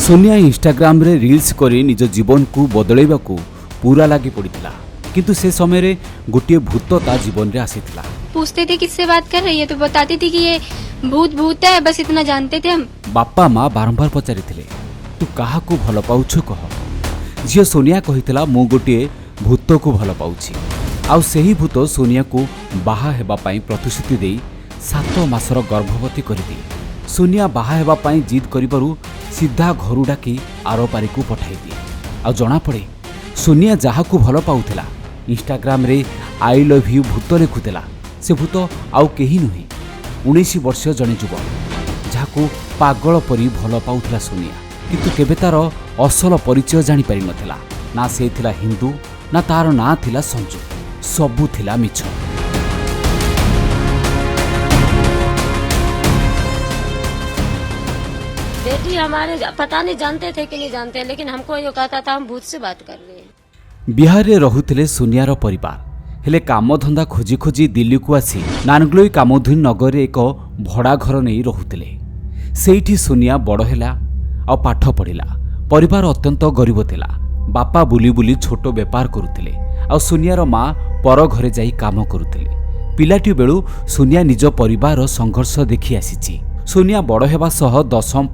ସୋନିଆ ଇନଷ୍ଟାଗ୍ରାମରେ ରିଲ୍ସ କରି ନିଜ ଜୀବନକୁ ବଦଳାଇବାକୁ ପୁରା ଲାଗି ପଡ଼ିଥିଲା, କିନ୍ତୁ ସେ ସମୟରେ ଗୋଟିଏ ଭୂତ ତା ଜୀବନରେ ଆସିଥିଲା। पूछते थे, किससे बात कर रही है? तो बताती थी कि ये भूत भूत है। बस इतना जानते थे हम। ବାପା ମା ବାରମ୍ବାର ପଚାରିଥିଲେ, ତୁ କାହାକୁ ଭଲ ପାଉଛୁ କହ। ଝିଅ ସୋନିଆ କହିଥିଲା, ମୁଁ ଗୋଟିଏ ଭୂତକୁ ଭଲ ପାଉଛି। ଆଉ ସେହି ଭୂତ ସୋନିଆକୁ ବାହା ହେବା ପାଇଁ ପ୍ରତିଶ୍ରୁତି ଦେଇ 7 ମାସର ଗର୍ଭବତୀ କରିଦିଏ। ସୋନିଆ ବାହା ହେବା ପାଇଁ ଜିଦ୍ କରିବାରୁ ସିଧା ଘରୁ ଡାକି ଆରପାରିକୁ ପଠାଇଦିଏ। ଆଉ ଜଣାପଡ଼େ, ସୋନିଆ ଯାହାକୁ ଭଲ ପାଉଥିଲା, ଇନଷ୍ଟାଗ୍ରାମରେ "I love you ଭୂତ" ଲେଖୁଥିଲା, ସେ ଭୂତ ଆଉ କେହି ନୁହେଁ, 19 ବର୍ଷୀୟ ଜଣେ ଯୁବକ, ଯାହାକୁ ପାଗଳ ପରି ଭଲ ପାଉଥିଲା ସୋନିଆ, କିନ୍ତୁ କେବେ ତାର ଅସଲ ପରିଚୟ ଜାଣିପାରିନଥିଲା। ନା ସେ ଥିଲା ହିନ୍ଦୁ, ନା ତାର ନାଁ ଥିଲା ସଞ୍ଜୁ। ସବୁ ଥିଲା ମିଛ। बेटी हमारे पता नहीं जानते थे कि नहीं जानते, लेकिन हमको ये कहता था, हम भूत से बात कर रहे हैं। ବିହାରରେ ରହୁଥିଲେ ସୋନିଆର ପରିବାର। ହେଲେ କାମଧନ୍ଦା ଖୋଜି ଖୋଜି ଦିଲ୍ଲୀକୁ ଆସି ନାନଗ୍ଲୋଇ କାମଧୁନ ନଗରରେ ଏକ ଭଡ଼ା ଘର ନେଇ ରହୁଥିଲେ। ସେଇଠି ସୋନିଆ ବଡ଼ ହେଲା ଆଉ ପାଠ ପଢ଼ିଲା। ପରିବାର ଅତ୍ୟନ୍ତ ଗରିବ ଥିଲା। ବାପା ବୁଲି ବୁଲି ଛୋଟ ବେପାର କରୁଥିଲେ ଆଉ ସୋନିଆର ମା ପର ଘରେ ଯାଇ କାମ କରୁଥିଲେ। ପିଲାଟି ବେଳୁ ସୋନିଆ ନିଜ ପରିବାରର ସଂଘର୍ଷ ଦେଖି ଆସିଛି। ସୋନିଆ ବଡ଼ ହେବା ସହ ଦଶମ